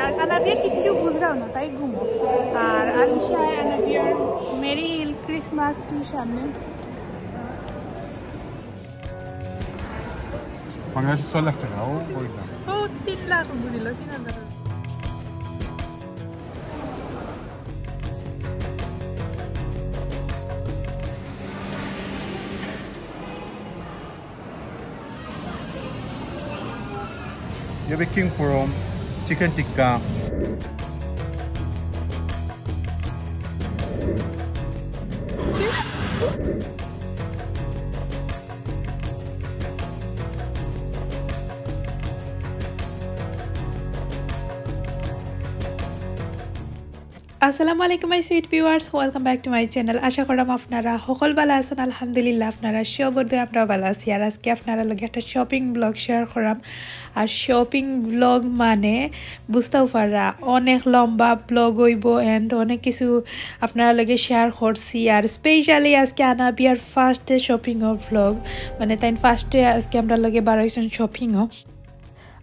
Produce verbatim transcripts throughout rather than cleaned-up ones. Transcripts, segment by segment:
আর আনাবিয়া কিচ্ছু বুঝরাও না, তাই ঘুমো। আর আলিশা আনাবিয়ার মেরি হিল ক্রিসমাস ট্রি সামনে। বাংলাদেশে ছয় লাখ টাকা, ও ওই দাম। ও, তিন লাখ বুঝিল, তিন হাজার। Yo, baking puro, chicken tikka. আসসালামু আলাইকুম my sweet viewers, welcome back to my channel। আশা করাম আপনারা সকল ভালা আছেন। আলহামদুলিল্লাহ, আপনারা সবর দোয়ায় আমরাও ভালা আছি। আর আজকে আপনারার লগে একটা শপিং ব্লগ শেয়ার করাম। আর শপিং ব্লগ মানে বুঝতাও পাররা অনেক লম্বা ব্লগ অইবো and অনেক কিছু আপনারার লগে শেয়ার করছি। আর স্পেশালি আজকে আনাবিয়ার first day shopping or blog, মানে তাইন ফার্স্ট ডে আজকে আমরার লগে বারইছইন শপিংও।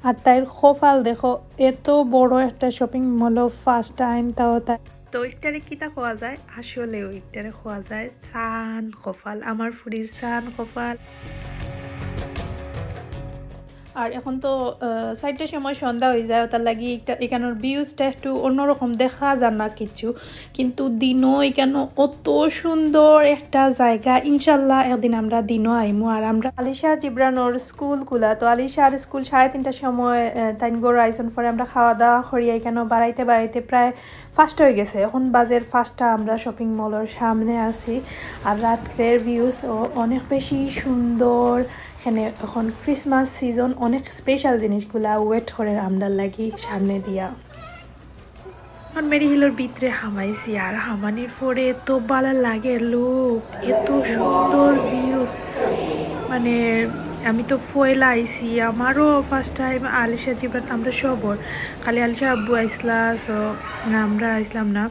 আর তাইর কপাল দেখো, এত বড় একটা শপিং মলও ফার্স্ট টাইম, তাও তাই। তো ইটারে কিতা কওয়া যায়? আসলেও ইটারে কওয়া যায় চান কপাল, আমার ফুরির চান কপাল। আর এখন তো, আহ, চাইরটার সময় সন্ধ্যা অই যায়, ওটার লাগি একটা, এখানোর ভিউজটা একটু অন্যরকম, দেখা যায় না কিচ্ছু, কিন্তু দিনও এখানো অত সুন্দর একটা জায়গা। ইনশাল্লাহ একদিন আমরা দিনও আইমু। আর আমরা আলিশা জিবরানোর স্কুল খুলা, তো আলিশার স্কুল সাড়ে তিনটার সময়, আহ, তাইন ঘরো আইছইন। পরে আমরা খাওয়া দাওয়া করিয়া এখানো বাড়াইতে বাড়াইতে প্রায় ফার্স্ট অই গেছে। এখন বাজের ফার্স্টটা, আমরা শপিং মলর সামনে আছি। আর রাত্রের ভিউজও অনেক বেশি সুন্দর। এখানো এখন ক্রিসমাস সিজন, অনেক স্পেশাল জিনিসগুলা ওয়েট করের আমরার লাগি সামনে দিয়া। এখন মেরি হিলর ভিতরে হামাইছি, আর হামানির পরে এত ভালা লাগে লুক, এত সুন্দর ভিউজ। মানে আমি তো ফয়লা আইছি, আমারও ফার্স্ট টাইম। আলিশা জিবরান, আমরা সবর, খালি আলিশার আব্বু আইছলা, সো আমরা আইছলাম না।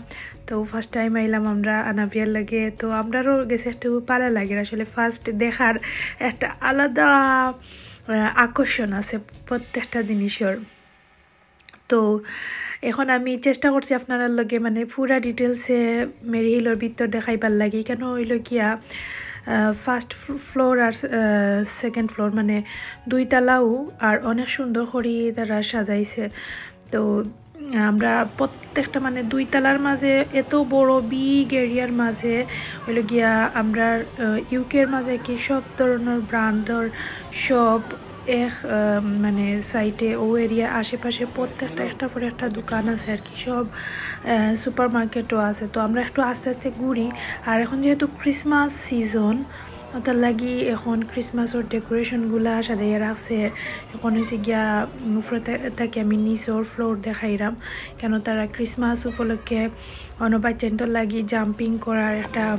তো ফার্স্ট টাইম আইলাম আমরা আনাবিয়ার লগে, তো আমরারও গেছে একটু ভালা লাগের। আসলে ফার্স্ট দেখার একটা আলাদা, আহ, আকর্ষণ আছে প্রত্যেকটা জিনিসর। তো এখন আমি চেষ্টা করছি আপনারার লগে মানে পুরা ডিটেলসে মেরি হিলর ভিতর দেখাইবার লাগি। কেন অইলো গিয়া, আহ, ফার্স্ট ফ্লো-, ফ্লোর আর, আহ, সেকেন্ড ফ্লোর মানে দুই তালাও আর অনেক সুন্দর করি তারা সাজাইছে। তো আমরা প্রত্যেকটা মানে দুই তালার মাঝে এত বড় বিগ এরিয়ার মাঝে অইলো গিয়া আমরা, আহ, ইউকের মাঝে কি সব ধরনের ব্র্যান্ডর শপ এক, আহ, মানে সাইডে ও এরিয়া আশেপাশে প্রত্যেকটা একটার পরে একটা দোকান আছে আর কি, সব, আহ, সুপার মার্কেটও আছে। তো আমরা একটু আস্তে আস্তে ঘুরি। আর এখন যেহেতু ক্রিসমাস সিজন, ওটার লাগি এখন ক্রিসমাসর ডেকোরেশনগুলা সাজাইয়া রাখছে। এখন অইছে গিয়া, উম, উপরে থা-, থাকি আমি নিচর ফ্লোর দেখাইরাম, কেন তারা ক্রিসমাস উপলক্ষে অনো বাচ্চাইন্তর লাগি জাম্পিং করার একটা,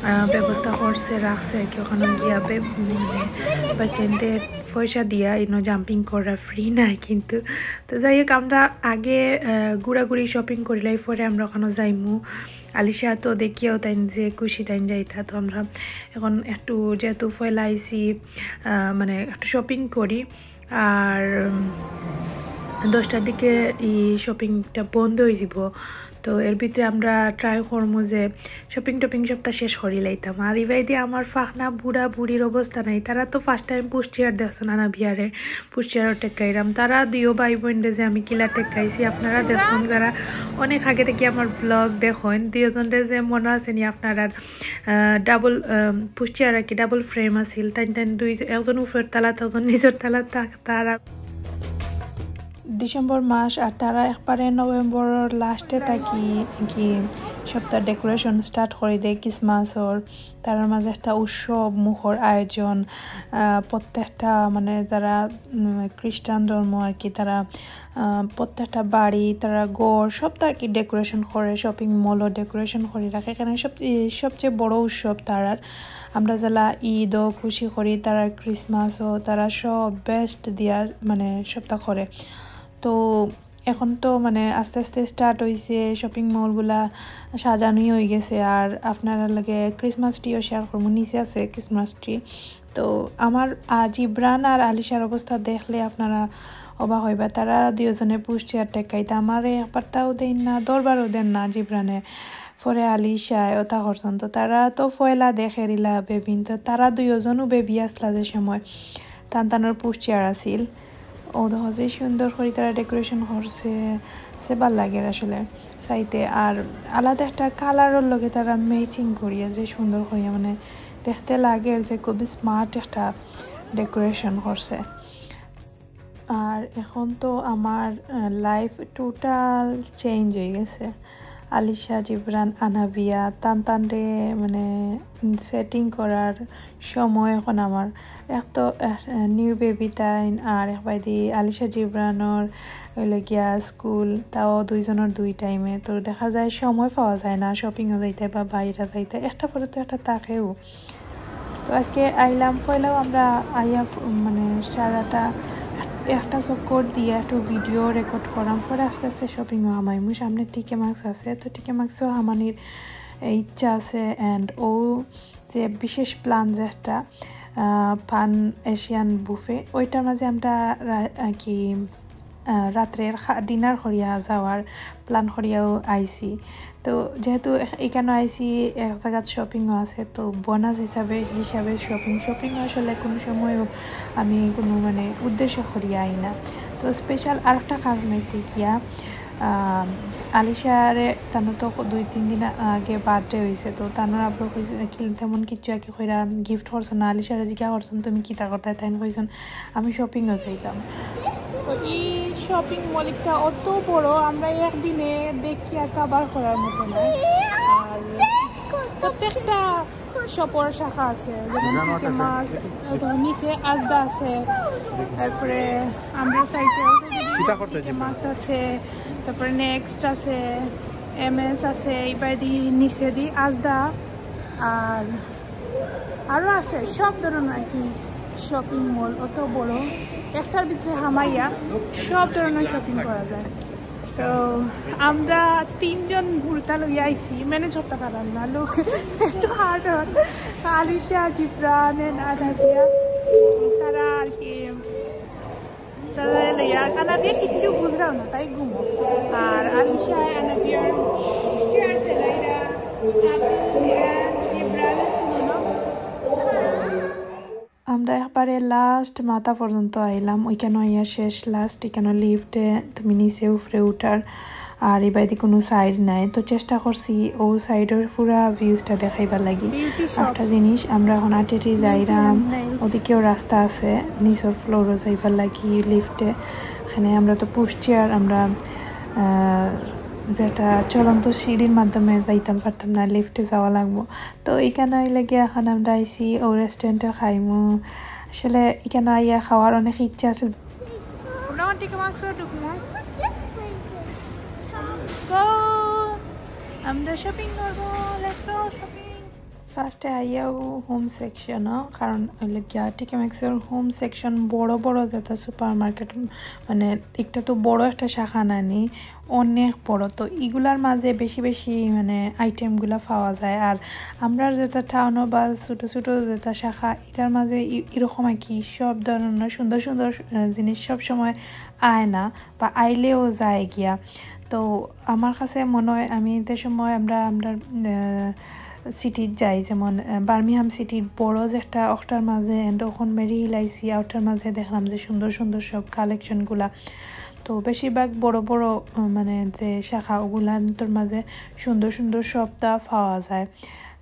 আহ, ব্যবস্থা করছে, রাখছে আর কি। ওখানো গিয়া বে-, মানে, বাচ্চাইন্তে পয়সা দিয়া ইনো জাম্পিং করা ফ্রি নায় কিন্তু। তো যাই হোক, আমরা আগে, আহ, ঘুরাঘুরি শপিং করিলাই, পরে আমরা ওখানো যাইমু। আলিশা তো দেখিয়াও তাইন যে খুশি, তাইন যাইতা। তো আমরা এখন একটু যেহেতু ফয়লা আইছি, আহ, মানে একটু শপিং করি। আর, উম, দশটার দিকে এই শপিংটা বন্ধ অই যিবো। তো এর ভিতরে আমরা ট্রাই করমু যে শপিং টপিং সবটা শেষ করি লাইতাম। আর ইবাইদি আমার ফাখনা বুড়া বুড়ির অবস্থা নাই। তারা তো ফার্স্ট টাইম পুশ চেয়ার দেখছইন আনাবিয়ারে, পুশ চেয়ারও টেক্কাইরাম। তারা দুইও ভাই বোনরে যে আমি কিলা টেক্কাইছি আপনারা দেখছইন, যারা অনেক আগে থাকি আমার ব্লগ দেখইন, দুইওজনরে যে মনো আছে নি আপনারার, আহ, ডাবল, আহ, পুশ চেয়ার আর কি, ডাবল ফ্রেম আছিল। তাইন তাইন দুই, একজন উপরের তালাত, একজন নিচর তালাত থাক-, তারা। ডিসেম্বর মাস আর তারা একবারে নভেম্বরর লাস্টে থাকি কি সবটা ডেকোরেশন স্টার্ট করি দেয় ক্রিসমাসর। তারার মাঝে একটা উৎসব মুখর আয়োজন, আহ, প্রত্যেকটা মানে যারা, উম, খ্রিস্টান ধর্ম আর কি, তারা, আহ, প্রত্যেকটা বাড়ি, তারা ঘর, সবটা আর কি ডেকোরেশন করে, শপিং মলও ডেকোরেশন করি রাখে। এখানো সব, এই সবচেয়ে বড় উৎসব তারার। আমরা যেলা ঈদও খুশি করি, তারা ক্রিসমাসও, তারা সব বেস্ট দিয়া মানে সবটা করে। তো এখন তো মানে আস্তে আস্তে স্টার্ট অইছে, শপিং মলগুলা সাজানোই অই গেছে। আর আপনারার লগে ক্রিসমাস ট্রিও শেয়ার করমু, নিচে আছে ক্রিসমাস ট্রি। তো আমার, আহ, জিবরান আর আলিশার অবস্থা দেখলে আপনারা অবাক অইবা, তারা দুইওজনে পুশ চেয়ার টেকাইতা আমারে একবারটাও দেইন না, দরবারও দেইন না জিবরানে। পরে আলিশায় ওটা করছইন, তো তারা তো পয়লা দেখের ইলা বেবিন, তো তারা দুইওজনও বেবি আছলা যে সময় তান তানর পুশ চেয়ার আছিল। ও দেখো যে সুন্দর করি তারা ডেকোরেশন করছে, সে ভালা লাগের আসলে চাইতে। আর আলাদা একটা কালারর লগে তারা ম্যাচিং করিয়া যে সুন্দর করিয়া মানে দেখতে লাগের যে খুবই স্মার্ট একটা ডেকোরেশন করছে। আর এখন তো আমার লাইফ টোটাল চেঞ্জ হয়ে গেছে। আলিশা, জিবরান, আনাবিয়া, তান তানরে মানে সেটিং করার সময় এখন আমার। এক তো নিউ বেবি টাইম, আর এক বাইদি আলিশা জিবরানর হইল গিয়া স্কুল, তাও দুইজনর দুই টাইমে। তো দেখা যায় সময় পাওয়া যায় না শপিংও যাইতে বা বাইরে যাইতে, একটা পরে তো একটা থাকেও। তো আজকে আইলাম, পয়লাও আমরা আইয়া ফ-, মানে সারাটা একটা চক্কর দিয়া একটু ভিডিও রেকর্ড করাম, পরে আস্তে আস্তে শপিংও হামাইমু। সামনে টিকে মার্কস আছে, তো টিকে মার্কসও হামানির ইচ্ছা আছে। অ্যান্ড ও যে বিশেষ প্ল্যান যে একটা, আহ, পান এশিয়ান বুফে, ওইটার মাঝে আমরা রা-, আহ, কি, আহ, রাত্রের খা-, ডিনার করিয়া যাওয়ার প্ল্যান করিয়াও আইছি। তো যেহেতু এখ-, এখানো আইছি, এক জাগাত শপিংও আছে, তো বোনাস হিসাবে, হিসাবে শপিং, শপিং আসলে কোনো সময়ও আমি কোনো মানে উদ্দেশ্য করিয়া আই না। তো স্পেশাল আরেকটা কারণ হইছে গিয়া, আহ, আলিশারে তানো তো দুই তিন দিন আগে বার্থডে হইছে, তো তানোর আব্বু কইছে কি তেমন কিছু আর কি কইরা গিফট করছে না। আলিশারে জিজ্ঞা করছইন, "তুমি কিতা করতায়?" তাইন কইছইন, "আমি শপিংও যাইতাম।" তো এই শপিং মলটা অত বড়, আমরা একদিনে দেখিয়া কভার করার মতো না। আর প্রত্যেকটা শপর শাখা আছে, যেমন টিকে মার্কস, নিচে আজদা আছে, তারপরে আমরা সাইডে টিকে মার্কস আছে, তারপরে নেক্সট আছে, এমএস আছে, এই বাইদি নিচেদি আজদা, আর আরও আছে সব ধরনের আর কি শপিং মল, অত বড়, একটার ভিতরে হামাইয়া সব ধরনের শপিং করা যায়। তো আমরা তিনজন হুরুতা লইয়া আইছি, ম্যানেজ করতে পারাম না, লোক একটু হার্ড হয়। আলিশা, জিবরান, and আনাবিয়া, তারা আর কি, তারা লইয়া, আনাবিয়া কিচ্ছু বুঝরাও না, তাই ঘুমো। আর আলিশা, আনাবিয়ার টিচার আছে, লাইরা, আবু, জিবরান আছে, মনো। আমরা একবারে লাস্ট মাথা পর্যন্ত আইলাম, ওইখানো আইয়া শেষ লাস্ট। এখানো লিফটে তুমি নিচে উপরে উঠার, আর এই বাইদি কোনো সাইড নাই। তো চেষ্টা করছি ও সাইডর পুরা ভিউজটা দেখাইবার লাগি। একটা জিনিস, আমরা এখন আটেটি যাইরাম, ওদিকেও রাস্তা আছে নিচর ফ্লোরও যাইবার লাগি লিফটে। এখানে আমরা তো পুশ চেয়ার, আমরা, আহ, যেটা চলন্ত সিঁড়ির মাধ্যমে যাইতাম পারতাম না, লিফটে যাওয়া লাগবো। তো এখানো আইলে গিয়া এখন আমরা আইছি ও রেস্টুরেন্টে খাইমু। আসলে এখানো আইয়া খাওয়ার অনেক ইচ্ছা আছে। আমরা টিকে মার্কসও ঢুকমু। Go! আমরা শপিং করবো, let's go শপিং। ফার্স্টে আইয়াও হোম সেকশনও, কারণ হইলে গিয়া টিকে মার্কসর হোম সেকশন বড় বড় যেটা সুপার মার্কেট, মানে একটা তো বড় একটা শাখা নানি, অনেক বড়। তো ইগুলার মাঝে বেশি বেশি মানে আইটেমগুলা পাওয়া যায়। আর আমরার যেটা টাউনও বা ছোটো ছোটো যেটা শাখা, এটার মাঝে ই-, এরকম আর কি সব ধরনের সুন্দর সুন্দর, আহ, জিনিস সব সময় আয় না বা আইলেও যায় গিয়া। তো আমার কাছে মনে হয় আমি যে সময় আমরা, আমরা, আহ, সিটিত যাই, যেমন, আহ, বার্মিংহাম সিটির বড় যে একটা অখটার মাঝে and ওখান মেরি হিল আইছি, অখটার মাঝে দেখলাম যে সুন্দর সুন্দর সব কালেকশনগুলা। তো বেশিরভাগ বড় বড়, আহ, মানে যে শাখা ওগুলার মাঝে সুন্দর সুন্দর সবটা পাওয়া যায়।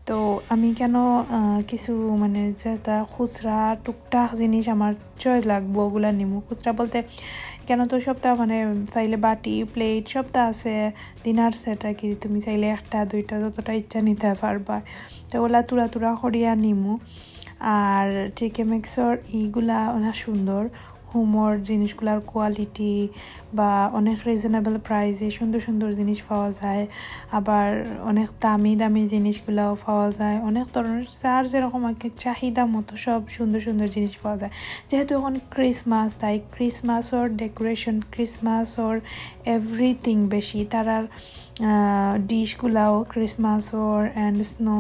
তো আমি কেন, আহ, কিছু মানে যেটা খুচরা টুকটাক জিনিস আমার চয়েস লাগবো, ওগুলা নিমু। খুচরা বলতে কেন তো সবটা মানে চাইলে বাটি, প্লেট সবটা আছে, ডিনার সেট আর কি। তুমি চাইলে একটা দুইটা যতটা ইচ্ছা নিতে পারবা। তো ওগুলা তুরা তুরা করিয়া নিমু। আর টিকে মার্কসর ইগুলা অনেক সুন্দর, হোমর জিনিসগুলার কোয়ালিটি বা অনেক রিজনেবল প্রাইসে সুন্দর সুন্দর জিনিস পাওয়া যায়। আবার অনেক দামি দামি জিনিসগুলাও পাওয়া যায়, অনেক ধরনের যার যেরকম আর কি চাহিদা মতো সব সুন্দর সুন্দর জিনিস পাওয়া যায়। যেহেতু এখন ক্রিসমাস, তাই ক্রিসমাসর ডেকোরেশন, ক্রিসমাসর এভরিথিং বেশি তারার ডিশগুলাও ক্রিসমাসর অ্যান্ড স্নো,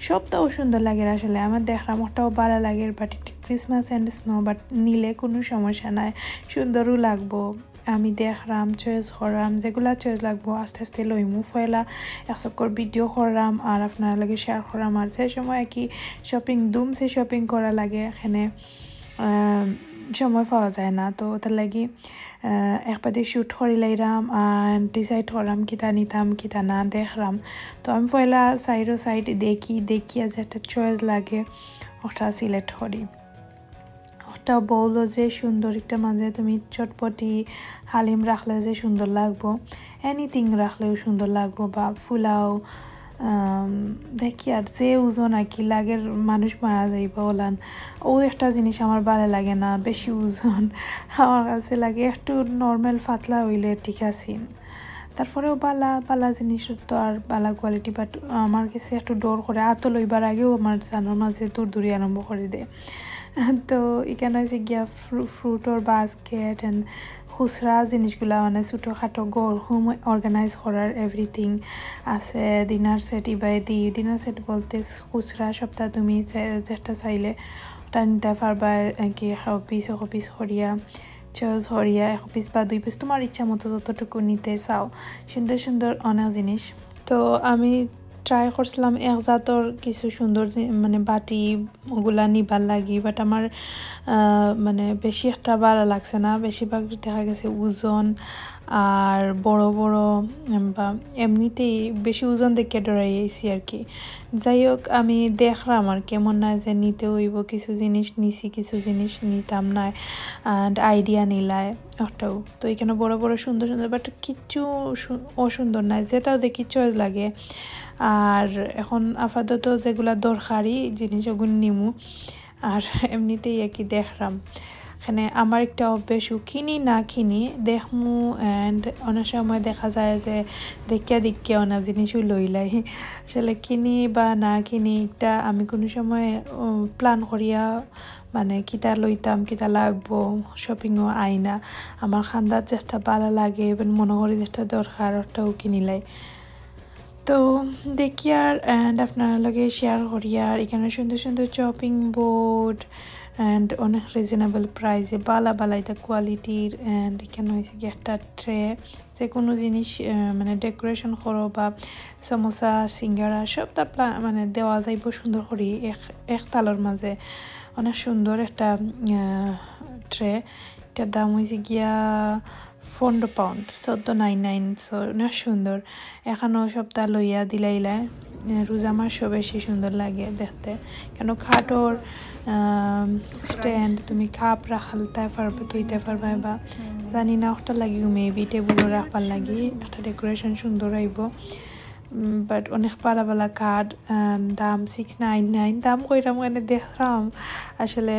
সবটাও সুন্দর লাগে আসলে। আমার দেখলাম ওটাও ভালা লাগে, but Christmas and snow, but নিলে কোনো সমস্যা নাই, সুন্দরও লাগবো। আমি দেখলাম, চয়েস করলাম, যেগুলা চয়েস লাগবো আস্তে আস্তে লইমু। পয়লা এক চক্কর ভিডিও করলাম আর আপনার লগে শেয়ার করলাম, আর সেই সময় আর কি শপিং, দুমসে শপিং করা লাগে, এখানে আহ, সময় পাওয়া যায় না, তো ওটার লাগি আহ, একবারে শ্যুট করি লাইলাম আর ডিসাইড করলাম কিতা নিতাম কিতা না দেখলাম। তো আমি পয়লা সাইডো সাইড দেখি, দেখিয়া যেটা চয়েস লাগে ওটা সিলেক্ট করি। ওটা বউলো যে সুন্দর একটা মাঝে তুমি চটপটি হালিম রাখলে যে সুন্দর লাগবো, এনিথিং রাখলেও সুন্দর লাগবো, বা ফুলাও। আম, দেখি আর যে ওজন আর কি লাগের মানুষ মারা যাইবা ওলান, ও একটা জিনিস আমার ভালা লাগে না বেশি ওজন। আমার কাছে লাগে একটু নর্মাল পাতলা হইলে ঠিক আছে। তারপরেও ভালা ভালা জিনিস তো আর ভালা কোয়ালিটি, বাট আমার কাছে একটু ডর করে, আতো লইবার আগেও আমার জানোর মাঝে দৌড়দৌড়ি আরম্ভ করি দেয়। তো এখানে আছে গিয়া ফ্রু-, ফ্রুটর বাস্কেট অ্যান্ড খুচরা জিনিসগুলা, মানে ছোটোখাটো ঘর হোম অর্গানাইজ করার এভরিথিং আছে। ডিনার সেট ইবায়দি, ডিনার সেট বলতে খুচরা সবটা তুমি যে-, যেটা চাইলে ওটা নিতে পারবা, আর কি, এক পিস, এক পিস করিয়া, চয়েস করিয়া, এক পিস বা দুই পিস, তোমার ইচ্ছা মতো যতটুকু নিতে চাও। সুন্দর সুন্দর অনেক জিনিস। তো আমি ট্রাই করছিলাম এক জাতর কিছু সুন্দর জি-, মানে বাটি ওগুলা নিবার লাগি, বাট আমার আহ, মানে বেশি একটা ভালা লাগছে না। বেশিরভাগ দেখা গেছে ওজন আর বড় বড়, উম, বা এমনিতেই বেশি ওজন দেখে ডরাই আইছি আর কি। যাই হোক, আমি দেখলাম আর কেমন না যে নিতে হইব, কিছু জিনিস নিছি, কিছু জিনিস নিতাম না, অ্যান্ড আইডিয়া নিলায় ওটাও। তো এখানে বড় বড় সুন্দর সুন্দর, বাট কিচ্ছু সু-, অসুন্দর নাই, যেটাও দেখি চয়েস লাগে। আর এখন আপাতত যেগুলা দরকারি জিনিস ওগুলো নিমু। আর এমনিতেই আর কি দেখলাম, এখানে আমার একটা অভ্যাস, কিনি না কিনি দেখমু, অ্যান্ড অনেক সময় দেখা যায় যে দেখিয়া দেখিয়া অনেক জিনিসও লইলাই। আসলে কিনি বা না কিনি, এটা আমি কোনো সময় প্ল্যান করিয়া, মানে, কিতা লইতাম, কিতা লাগবো, শপিংও আই না। আমার খান্দাত যেটা ভালা লাগে, ইভেন মনে করি যেটা দরকার, ওটাও কিনিলাই। তো দেখি আর, অ্যান্ড আপনার লগে শেয়ার করি আর। এখানে সুন্দর সুন্দর চপিং বোর্ড অ্যান্ড অনেক রিজনেবল প্রাইসে ভালা ভালা এটা কোয়ালিটির। অ্যান্ড এখানে হয়েছে কি একটা ট্রে, যে কোনো জিনিস, আহ, মানে, ডেকোরেশন করো বা সমোসা, সিঙ্গারা, সবটা প্লা-, মানে, দেওয়া যাইব সুন্দর করি এক, এক তালর মাঝে। অনেক সুন্দর একটা, আহ, ট্রে। এটার দাম হয়েছে গিয়া পনেরো পাউন্ড, চোদ্দ নাইন নাইন। সো, অনেক সুন্দর। এখানেও সবটা লইয়া দিলাইলা। আহ, রোজা মাসও বেশি সুন্দর লাগে দেখতে। কেন কাঠর, আহ, স্ট্যান্ড, তুমি কাপ রাখতে পারবে, ধুইতে পারবে, বা জানি না, ওটা লাগিও মেবি টেবিলও রাখবার লাগি একটা ডেকোরেশন সুন্দর আইব। বাট অনেক ভালা ভালা কাঠ, আহ, দাম সিক্স নাইন নাইন, দাম কইরাম মানে দেখলাম আসলে।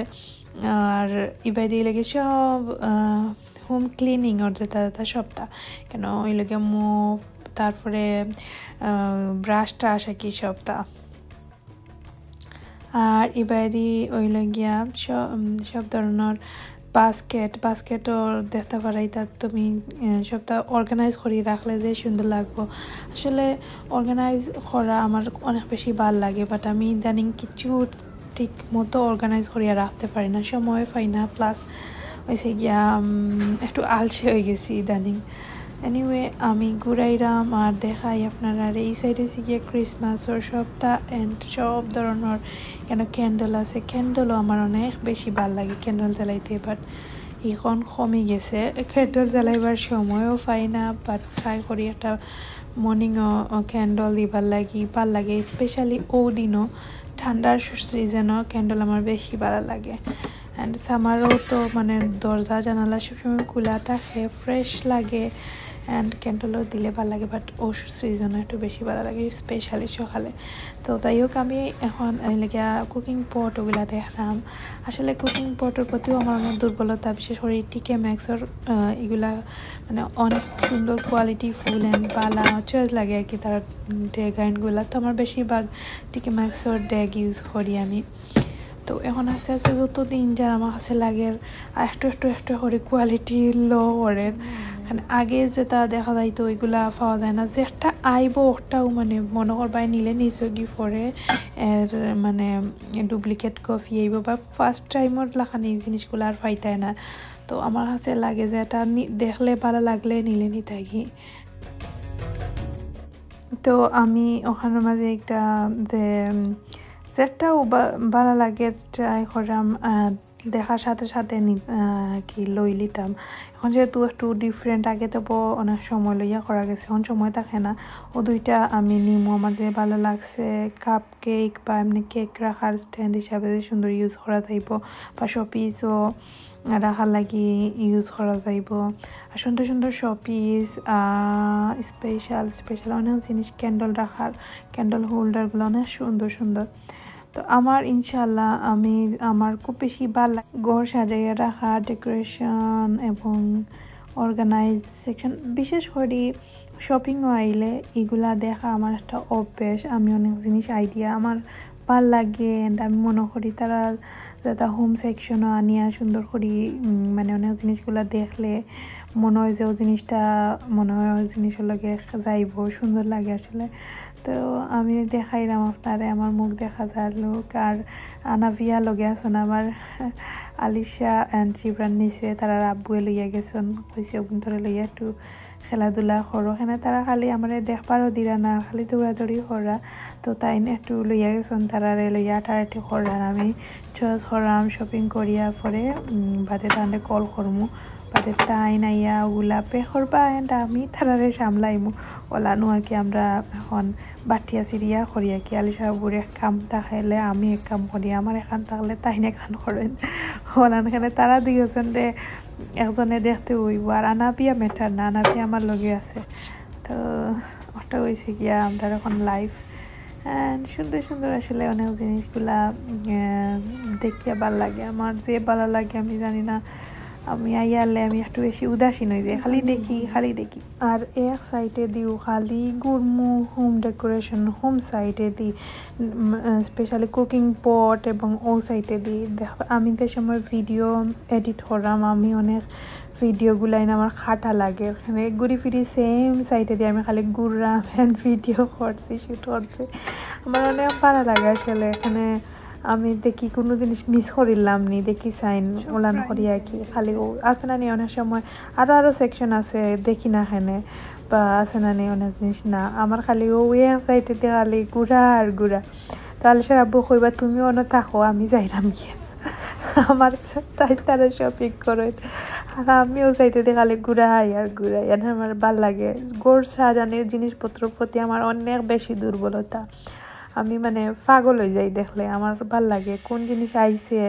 আর ইবাদি লাগে সব, আহ, হোম ক্লিনিং ওর যেটা যেটা সবটা, কেন ওই লগে মোপ, তারপরে, আহ, ব্রাশ ট্রাশ আর কি সবটা। আর ইবাদি ওই লগিয়া সব, উম, সব ধরনের বাস্কেট, বাস্কেটও দেখতে পারাই তাত তুমি, আহ, সবটা অর্গানাইজ করি রাখলে যে সুন্দর লাগবো। আসলে অর্গানাইজ করা আমার অনেক বেশি ভালা লাগে, বাট আমি ইদানিং কিছু ঠিক মতো অর্গানাইজ করিয়া রাখতে পারি না, সময় পাই না, প্লাস হয়েছে গিয়া, উম, একটু আলসে হয়ে গেছি ইদানিং। এনিওয়ে, আমি ঘুরাইরাম আর দেখাই আপনারারে। এই সাইডে হয়েছে গিয়া ক্রিসমাসর সবটা অ্যান্ড সব ধরনের কেন ক্যান্ডেল আছে। ক্যান্ডেলও আমার অনেক বেশি ভালা লাগে ক্যান্ডেল জ্বালাইতে, বাট এখন কমি গেছে, ক্যান্ডেল জ্বালাইবার সময়ও পাই না, বাট ট্রাই করি একটা মর্নিংও ক্যান্ডেল দিবার লাগি, ভালা লাগে। স্পেশালি ও দিনও ঠান্ডার সিজনও ক্যান্ডেল আমার বেশি ভালা লাগে। অ্যান্ড সামারও তো মানে দরজা জানালা সবসময় খোলা থাকে, ফ্রেশ লাগে, অ্যান্ড ক্যান্ডেলও দিলে ভালা লাগে, বাট ও সিজনও একটু বেশি ভালা লাগে, স্পেশালি সকালে। তো যাই হোক, আমি এখন লেগে কুকিং পট ওগুলা দেখলাম। আসলে কুকিং পটর প্রতিও আমার অনেক দুর্বলতা, বিশেষ করে টিকে ম্যাক্সর, আহ, এগুলা মানে অনেক সুন্দর কোয়ালিটি ফুল অ্যান্ড ভালা চয়েস লাগে আর কি তারা ডিজাইনগুলা। তো আমার বেশিরভাগ টিকে ম্যাক্সর ডেগ ইউজ করি আমি। তো এখন আস্তে আস্তে যত দিন যার আমার কাছে লাগে আর একটু একটু একটু করে কোয়ালিটি লো করে। মানে আগে যেটা দেখা যাইতো ওইগুলা পাওয়া যায় না, যেটা আইবো ওটাও মানে মনে করবায় নিলে নিছগি পরে এর মানে ডুপ্লিকেট কপি আইবো বা ফার্স্ট টাইমর লাখান এই জিনিসগুলা আর পাইতায় না। তো আমার কাছে লাগে যে এটা নি-, দেখলে ভালা লাগলে নিলে নিতাগি। তো আমি ওখানর মাঝে একটা যে, উম, যেটাও বা-, ভালা লাগে ট্রাই করলাম, আহ, দেখার সাথে সাথে নি-, আহ, কি লই লিতাম। এখন যেহেতু একটু ডিফারেন্ট, আগে তো ব-, অনেক সময় লইয়া করা গেছে, এখন সময় থাকে না। ও দুইটা আমি নিমু, আমার যে ভালা লাগছে, কাপ কেক বা এমনি কেক রাখার স্ট্যান্ড হিসাবে যে সুন্দর ইউজ করা যাইবো, বা শোপিসও রাখার লাগি ইউজ করা যাইবো। আর সুন্দর সুন্দর শোপিস, আহ, স্পেশাল স্পেশাল অনেক জিনিস, ক্যান্ডেল রাখার, ক্যান্ডেল হোল্ডারগুলো অনেক সুন্দর সুন্দর। তো আমার ইনশাআল্লাহ আমি, আমার খুব বেশি ভালা লাগে ঘর সাজাইয়া রাখা, ডেকোরেশন এবং অর্গানাইজ সেকশন, বিশেষ করি শপিংও আইলে এগুলা দেখা আমার একটা অভ্যাস। আমি অনেক জিনিস আইডিয়া আমার ভালা লাগে, and আমি মনে করি তারার যেটা হোম সেকশনও আনিয়া সুন্দর করি, উম, মানে অনেক জিনিসগুলা দেখলে মনে হয় যে ও জিনিসটা, মনে হয় ওই জিনিসর লগে যাইবো, সুন্দর লাগে আসলে। তো আমি দেখাইলাম আপনারে, আমার মুখ দেখা যার লুক। আর আনাফিয়া লগে আছইন আমার আলিশা and জিবরান নিচে, তারার আব্বুয়ে লইয়া গেছইন, কইছে অগুন্তরে লইয়া একটু খেলাধুলা করো। এখানে তারা খালি আমারে দেখবারও দিরা না, খালি দৌড়াদৌড়ি করা। তো তাইন একটু লইয়া গেছইন, তারারে লইয়া আটাআটি করার। আমি চয়েস করাম, শপিং করিয়া পরে, উম, বাদে তানরে কল করমু। বাদে তাইন আইয়া ওগুলা পে করবা and আমি তারারে সামলাইমু। ওলানো আর কি, আমরা এখন বাটিয়া সিরিয়া করি আর কি। আলিশা আব্বুর এক কাম থাকলে আমি এক কাম করি, আমার এখান থাকলে তাইন এখান করেন। ওলান এখানে তারা দুইজনরে একজনে দেখতে হইব, আর আনাফিয়া ম্যাটার না, আনাফিয়া আমার লগে আছে। তো ওটা হইছে গিয়া আমরা এখন লাইফ। And সুন্দর সুন্দর আসলে অনেক জিনিসগুলা, আহ, দেখিয়া ভালা লাগে। আমার যে ভালা লাগে আমি জানি না, আমি আইয়ালে আমি একটু বেশি উদাসীন হয়ে যাই, খালি দেখি, খালি দেখি। আর এক সাইডে দিও খালি ঘুরমু হোম ডেকোরেশন, হোম সাইডে দি, উম, আহ, স্পেশালি কুকিং পট এবং ও সাইডে দি। দেখ, আমি যে সময় ভিডিও এডিট করাম, আমি অনেক ভিডিওগুলাইন আমার খাটা লাগে, এখানে ঘুরি ফিরি সেম সাইডে দিয়ে আমি খালি ঘুরলাম and ভিডিও করছি, শ্যুট করছি। আমার অনেক ভালা লাগে আসলে। এখানে আমি দেখি কোনো জিনিস মিস করিলাম নি, দেখি সাইন ওলান করি আর কি। খালি ও আছে না নি, অনেক সময় আরও আরও সেকশন আছে দেখি না এখানে, বা আছে না নি অনেক জিনিস না। আমার খালি ও এক সাইডে দিয়ে খালি ঘুরা আর ঘুরা। তো আলিশার আব্বু কইবা, "তুমি অনো থাকো, আমি যাইরাম গিয়া।" আমার স-, তাই তারা শপিং করে, আর আমি ও সাইডে দিয়ে খালি ঘুরাই আর ঘুরাই। এনে আমার ভালা লাগে, ঘর সাজানোর জিনিসপত্রর প্রতি আমার অনেক বেশি দুর্বলতা। আমি মানে পাগল হয়ে যাই দেখলে, আমার ভালা লাগে কোন জিনিস আইছে,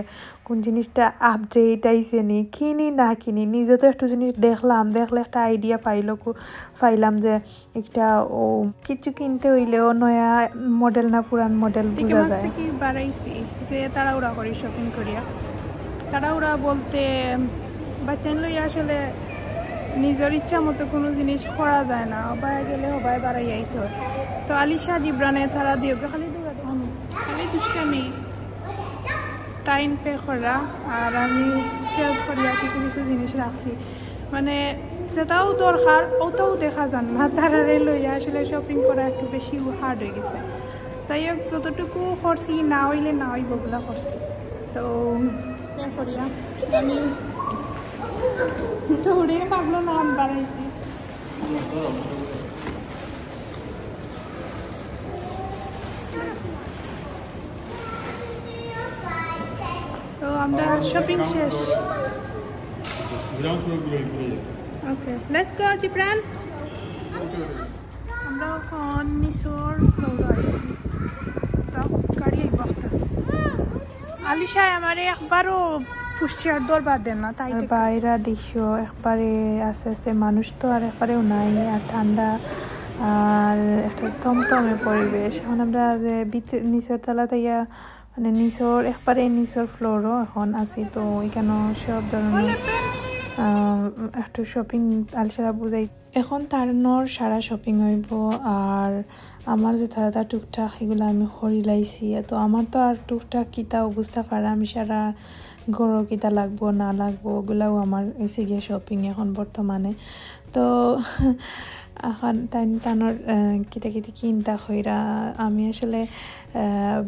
কোন জিনিসটা আপডেট আইছে নি, কিনি না কিনি। নিজে তো একটু জিনিস দেখলাম, দেখলে একটা আইডিয়া পাইল, কু-, পাইলাম যে একটা ও কিছু কিনতে হইলেও নয়া মডেল না পুরান মডেল বোঝা যায়। কি বাড়াইছি যে তাড়াহুড়া করি শপিং করিয়া, তাড়াহুড়া বলতে বাচ্চাইন লইয়া আসলে নিজের ইচ্ছা মতো কোনো জিনিস করা যায় না, হবায় গেলে হবায় বাড়াই আইতে হয়। তো আলিশা জিবরানে তারা দিয়ে খালি দৌড়াদৌড়ি, খালি দুষ্টামি, টাইম পে করা, আর আমি চেঞ্জ করিয়া কিছু কিছু জিনিস রাখছি, মানে যেটাও দরকার ওটাও দেখা যার না, তারারে লইয়া আসলে শপিং করা একটু বেশি হার্ড হয়ে গেছে। যাই হোক, যতটুকু করছি না হইলে না হইব বলা করছি। তো পে করিয়া আমি দৌড়ে পাগলো নাম বাড়াইছি। তো আমরা শপিং শেষ। ওকে, let's go, জিবরান। আমরা এখন নিচর ফ্লোর আইছি। তো গাড়ি আইব একটা। আলিশায় আমারে একবারও পুশ চেয়ার দরবার দেন না, তাই আর তো বাইরা দৃশ্য একবারে আস্তে আস্তে মানুষ তো আর একবারেও নাই, আর ঠান্ডা, আর একটা থমথমে পরিবেশ। এখন আমরা যে ভিতরে নিচর তলা থাইয়া মানে নিচর, একবারে নিচর ফ্লোরও এখন আছি, তো এখানে সব ধরনের আহ, একটু শপিং আলসারা বুঝাই। এখন তানর সারা শপিং অইবো, আর আমার যেটা যেটা টুকটাক এগুলা আমি করি লাইছি। তো আমার তো আর টুকটাক কিতা অবস্থা পারা, আমি সারা ঘরো কিতা লাগবো না লাগবো ওগুলাও আমার অইছে গিয়া শপিং এখন বর্তমানে। তো এখন তাইন তানর, আহ, কিতা কিতা কিনতা কইরা, আমি আসলে, আহ,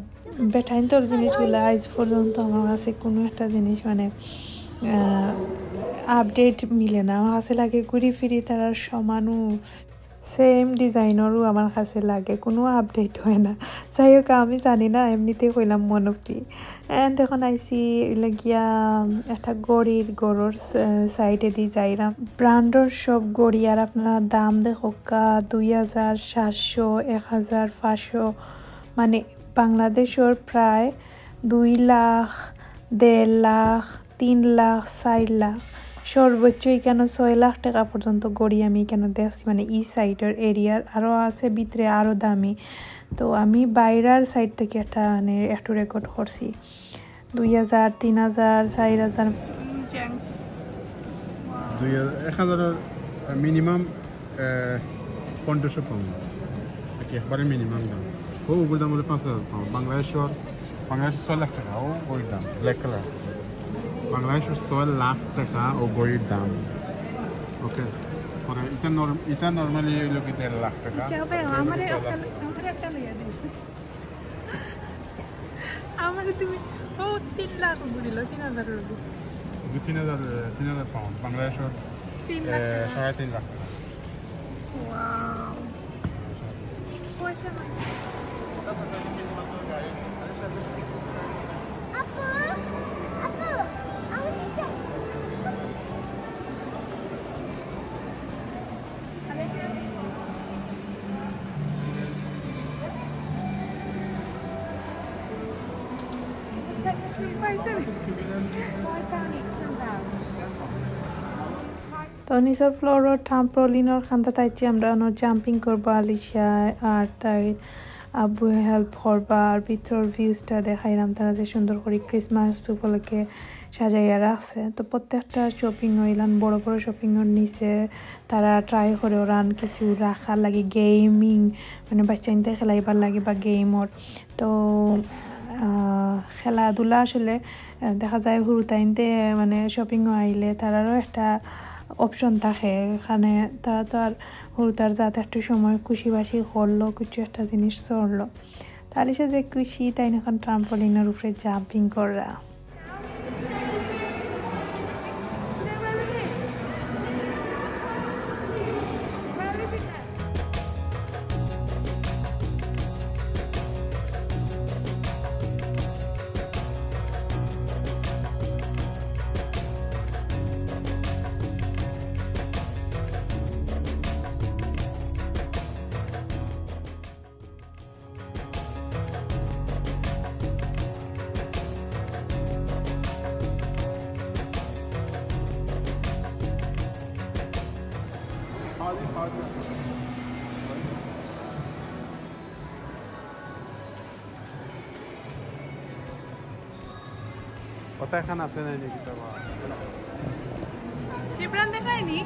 বেটাইন্তর জিনিসগুলা আইজ পর্যন্ত আমার কাছে কোনো একটা জিনিস মানে, আহ, আপডেট মিলে না। আমার কাছে লাগে ঘুরি ফিরি তারার সমানও, সেম ডিজাইনরও আমার কাছে লাগে, কোনো আপডেট হয় না। যাই হোক, আমি জানি না, এমনিতেই কইলাম মনোক্তি। অ্যান্ড এখন আইছি অইলো গিয়া একটা ঘড়ির, ঘড়ির স-, সাইডেদি যাইরাম। ব্র্যান্ডর সব ঘড়ি, আর আপনারা দাম দেখউক্কা, দুই হাজার সাতশো, এক হাজার পাঁচশো, মানে বাংলাদেশর প্রায় দুই লাখ, দেড় লাখ, তিন লাখ, চাইর লাখ, সর্বোচ্চ ইকানো ছয় লাখ টেকা পর্যন্ত ঘড়ি আমি ইকানো দেখছি, মানে ই সাইডর এরিয়ার। আরও আছে ভিতরে আরও দামি। তো আমি বাইরার সাইড থাকি একটা, মানে, একটু রেকর্ড করছি। দুই হাজার, তিন হাজার, চাইর হাজার। দুই হাজার, এক হাজারর মিনিমাম, আহ, পনেরোশো পাউন্ড। একেবারে মিনিমাম দাম। ও, ওগুর দাম অইলো পাঁচ হাজার পাউন্ড। বাংলাদেশর, বাংলাদেশর ছয় লাখ টেকা, ও ঘড়ির দাম, ব্ল্যাক কালার। বাংলাদেশর ছয় লাখ টেকা ও ঘড়ির দাম। ওকে, পরে ইটা নর-, ইটা নরমালি অইলো কি দেড় লাখ টেকা। আচ্ছা, ভাই, ইটা অইলো কি আমারে ছয় লাখ একটা, টেকা। আমারে একটা লইয়া দিন। আমারে তুমি, ও, তিন লাখ অইবো দিল, তিন হাজার অইবো। তিন হাজার, তিন হাজার পাউন্ড, বাংলাদেশর, তিন লাখ এ, টেকা। সাড়ে তিন লাখ টেকা। ওয়াও। পয়সা নাই। আপু, আপু, আমি নিতে। তো নিচর ফ্লোরর ট্রাম্পোলিনর খান্দাত আইছি আমরা, অনো জাম্পিং করবো আলিশা আর তাইর আব্বু হেল্প করবা, আর ভিতরর ভিউজটা দেখাইলাম, তারা যে সুন্দর করি ক্রিসমাস উপলক্ষে সাজাইয়া রাখছে। তো প্রত্যেকটা শপিং অইলান, বড় বড় শপিংর নিচে তারা ট্রাই করে ওরান কিছু রাখার লাগি, গেমিং, মানে বাচ্চাইন্তে খেলাইবার লাগি বা গেমর। তো, আহ, খেলাধুলা আসলে, আহ, দেখা যায় হুরুতাইন্তে মানে শপিংও আইলে তারারও একটা অপশন থাকে। এখানে তারা তো আর হুরুতার যাতে একটু সময় খুশি বাসি করলো, কিছু একটা জিনিস চড়লো। তাইলে সে যে খুশি, তাইন এখন ট্রাম্পোলিনর উপরে জাম্পিং কররা। ওটা এখান আছে নাই নাকি? জিবরান দেখায়নি?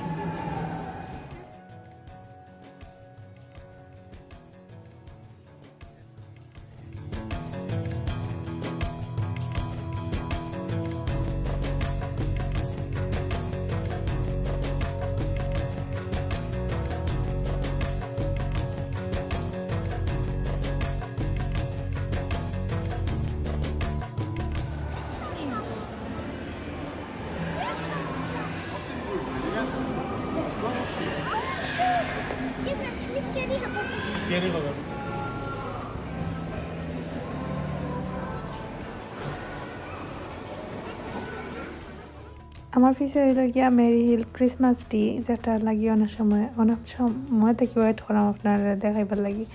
আমার পিছে অইলো গিয়া মেরি হিল ক্রিসমাস ট্রি, যেটা লাগি অনেক সময়, অনেক সময় থাকি ওয়েট করাম আপনারা দেখাইবার লাগি।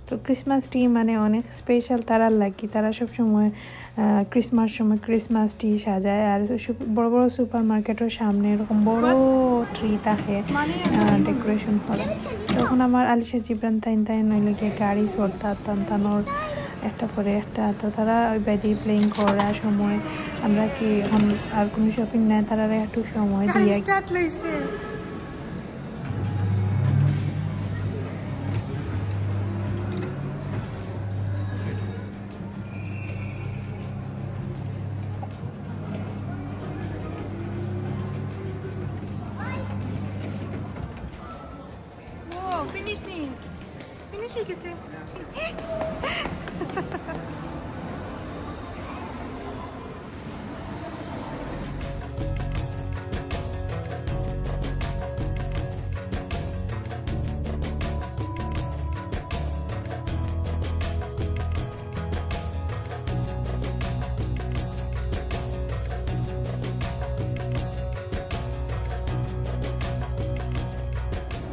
তো ক্রিসমাস ট্রি মানে অনেক স্পেশাল তারার লাগি, তারা সব সময়, আহ, ক্রিসমাস সময় ক্রিসমাস ট্রি সাজায়। আর সু-, বড় বড় সুপার মার্কেটর সামনে এরকম বড় ট্রি থাকে, আহ, ডেকোরেশন করা। তখন আমার আলিশা জিবরান তাইন তাইন অইলো গিয়া গাড়ি চড়তা, তান তানোর একটা পরে একটা। তো তারা ওই বায়দি প্লেইং করার সময় আমরা কি এখন আর কোনো শপিং নাই, তারা একটু সময় গাড়ি দিয়ে স্টার্ট লইছে। ও ফিনিশ নি, ফিনিশ হয়ে গেছে।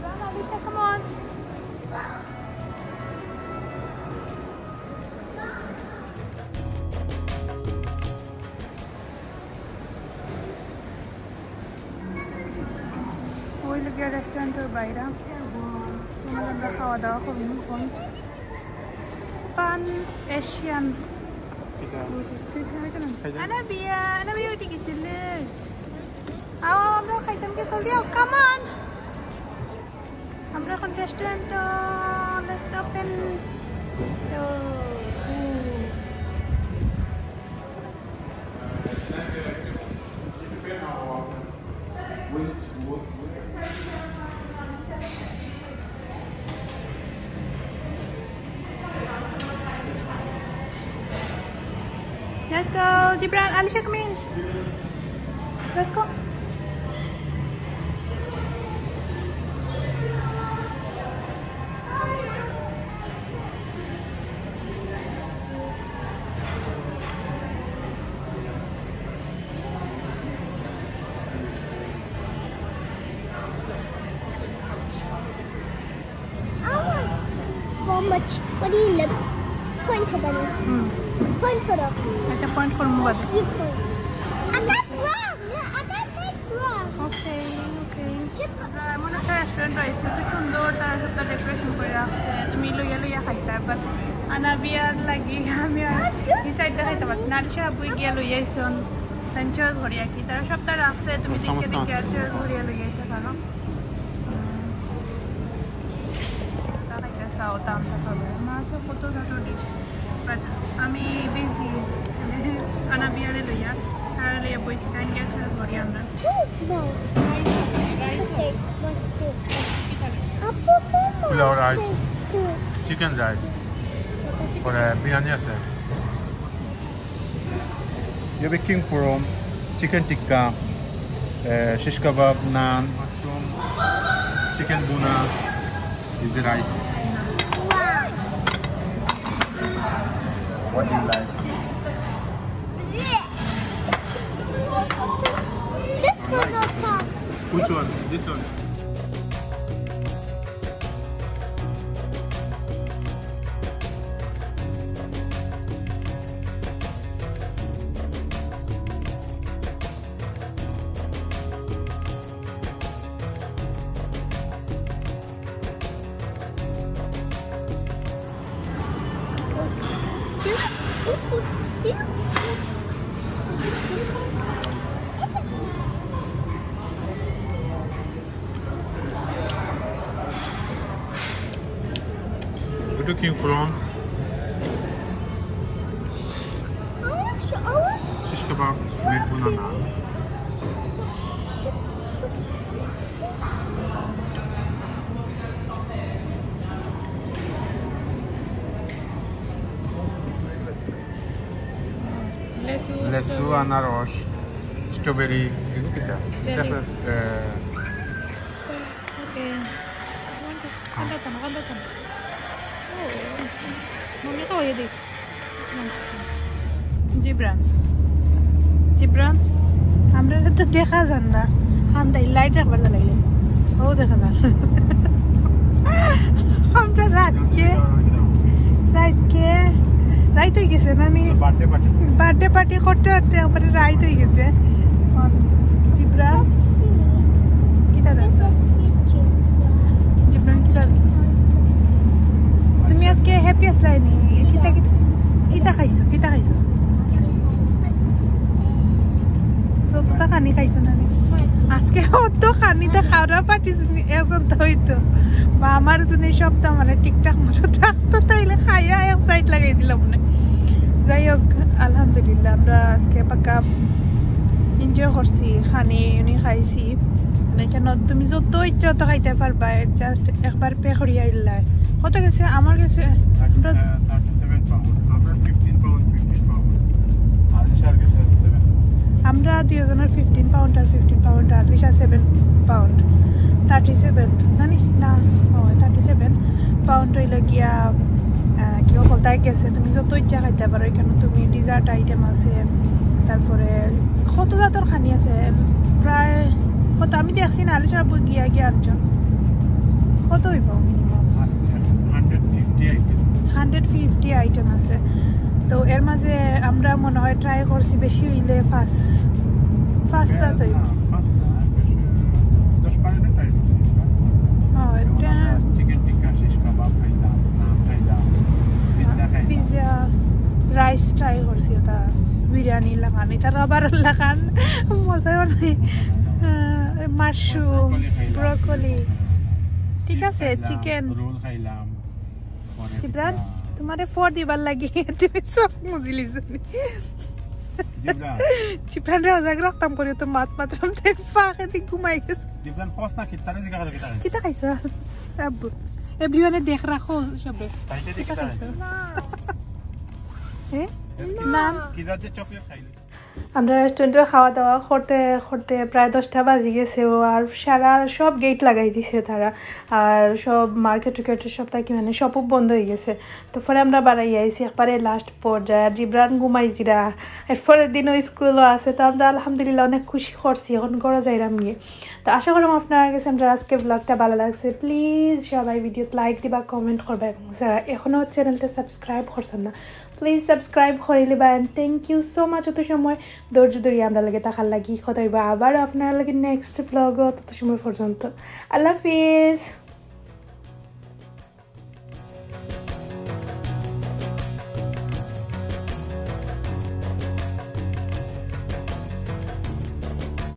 Come on, Alicia, come on. ওই লোকের রেস্টুরেন্টের বাইরে। আমরা খাওয়া দাওয়া করবো এখন। পান এশিয়ান। কিতা? তুই খাবি তো না? খাই যা। আনাবিয়া, আনাবিয়া উঠে গেছিল। আও, আমরা খাইতাম কি? জলদি আও, come on। আমরা এখন রেস্টুরেন্ট, let's open। তো, let's go, Gibran, Alicia, come in. Let's go. How much? What do you look? Point to them. Hmm. Point for them. একটা পয়েন্ট করবো বাদে। You point. I got wrong. No, I got wrong. ওকে, ওকে। Chip. আমরা এমন একটা রেস্টুরেন্ট রয়েছে, খুব সুন্দর, তারা সবটা ডেকোরেশন করে রাখছে। তুমি লইয়া লইয়া খাইতা, বাট আনাবিয়ার লাগি আমি আর এই সাইডটা খাইতে পারছি না। আলিশা আব্বু গিয়া লইয়া আইছন, তাই চয়েস করি আর কি। তারা সবটা রাখছে, তুমি দেখে দেখে আর চয়েস করিয়া লইয়া আইতে পারো। তা খাইতে চাও, তা আনতে পারবে। মাছও কত যত ডিশ, বাট আমি বিজি, আনাবিয়ারে লইয়া, তারা লইয়া বইছি, তাই গিয়া চয়েস করি আমরা। No. Pulao rice, chicken rice, পরে বিরিয়ানি আছে। Yo vi king purom, chicken tikka, eh, shish kebab, naan, mushroom, chicken buna, is the rice. What do you like? This one on top. Which one? This one. Where do you came from? Shish kebab with banana. লেসু, লেসু, আনারস, স্ট্রবেরি, এগুলো কিতা? জেলি। এটা first, আহ, ওকে। কান্দা তো না, কান্দা তো না। ও, মনে তো হয়ে দেখ। জিবরান, জিবরান, আমরা তো দেখা যার না। হান্দাই লাইট রাখবার যা লাগলে। ও দেখা যার। আমরা রাতকে, রাতকে, রাইত হয়ে গেছে না নি? Birthday party. বার্থডে পার্টি করতে করতে একবারে রাইত হয়ে গেছে। জিবরান, কিতা দাও? জিবরান, কিতা দাও? তুমি আজকে হ্যাপি আসলাই নি? কিতা, কিতা? কিতা খাইছো? কিতা খাইছো? যতটা খানি খাইছো না নি? আজকে অত খানি তো খাওয়া পার্টি একজন তো হইতো। বা আমার যদি সবটা মানে ঠিকঠাক মতো থাকতো, তাইলে খাইয়া এক সাইড লাগাই দিলাম মনে। যাই হোক, আলহামদুলিল্লাহ, আমরা আজকে পাক্কা এনজয় করছি, খানি উনি খাইছি। মানে, কেন তুমি যত ইচ্ছা তত খাইতে পারবা, জাস্ট একবার পে করিয়া আইলাই। কত গেছে? আমার গেছে আমরা থার্টি সেভেন পাউন্ড। আমরা ফিফটিন পাউন্ড, ফিফটিন পাউন্ড। আলিশার গেছে সেভেন। আমরা দুইজনের ফিফটিন পাউন্ড আর fifteen pound, Alisha seven pound. Thirty seven, না নি? না, ও, থার্টি সেভেন পাউন্ড হইল গিয়া, আহ, কি বলতে গেছে, তুমি যত ইচ্ছা খাইতে পারো। এখানে তুমি ডেজার্ট আইটেম আছে, তারপরে কত জাতর খানি আছে, প্রায় কত আমি দেখছি না, আলিশা আপু গিয়া গিয়া আনছো। কত হইব মিনিমাম? আছে hundred fifty item. Hundred fifty item আছে। তো এর মাঝে আমরা মনে হয় ট্রাই করছি বেশি হইলে পাঁচ, পাঁচ সাত হইব। না, পাঁচ না, বেশি, দশ বারোটা ট্রাই করছি আমরা। হ্যাঁ, যেমন এটা আমরা চিকেন টিক্কা, শিশ কাবাব খাইলাম, নান খাইলাম, পিৎজা খাইলাম। পিৎজা, রাইস ট্রাই করছি, ওটা বিরিয়ানি লাখান, এটা রাবার লাখান, মজা অনেক। আহ, মাশরুম, ব্রোকলি খাইলাম। ব্রোকলি। ঠিক আছে, চিকেন। রোল খাইলাম। পরে জিবরান, পিৎজা। তোমারে ফোর দিবার লাগি তুমি চোখ মুজিলি জানি। জিবরান। জিবরানরে অজাগ রাখতাম করি তো মাত মাতরাম, তাই ফাঁকে দি ঘুমাই গেছে। জিবরান, কস না, কিতা রে জিগা করে কিতা খাইছো? কিতা খাইছো? আব্বু, এভরিওয়ানে দেখ রাখো সবে। সাইডে দি কিতা কিতা খাইছো? খাইছো? এ? এ? নান। কি জাতীয় চকলেট খাইলি? আমরা রেস্টুরেন্টে খাওয়া দাওয়া করতে করতে প্রায় দশটা বাজি গেছে, ও আর সারা সব গেট লাগাই দিছে তারা, আর সব মার্কেট টুকেট সব থাকি মানে সবও বন্ধ হয়ে গেছে। তো পরে আমরা বাড়াই আইছি একবারে লাস্ট পর্যায়ে, আর জিবরান ঘুমাইছিরা, এরপরের দিনও স্কুলও আছে। তো আমরা আলহামদুলিল্লাহ অনেক খুশি করছি, এখন ঘরে যাইরাম গিয়ে। তো আশা করলাম আপনার কাছে আমরা আজকে ব্লগটা ভালো লাগছে। প্লিজ সবাই ভিডিওত লাইক দিবা, কমেন্ট করবা, এবং যারা এখনও চ্যানেলটা সাবস্ক্রাইব করছেন না, প্লিজ সাবস্ক্রাইব করে নিবা। And thank you so much অত সময় ধৈর্য ধরে আমরা লগে থাকার লাগি। কথা হইবা আবার আপনার লগে নেক্সট ব্লগও, তত সময় পর্যন্ত আল্লাহ হাফিজ।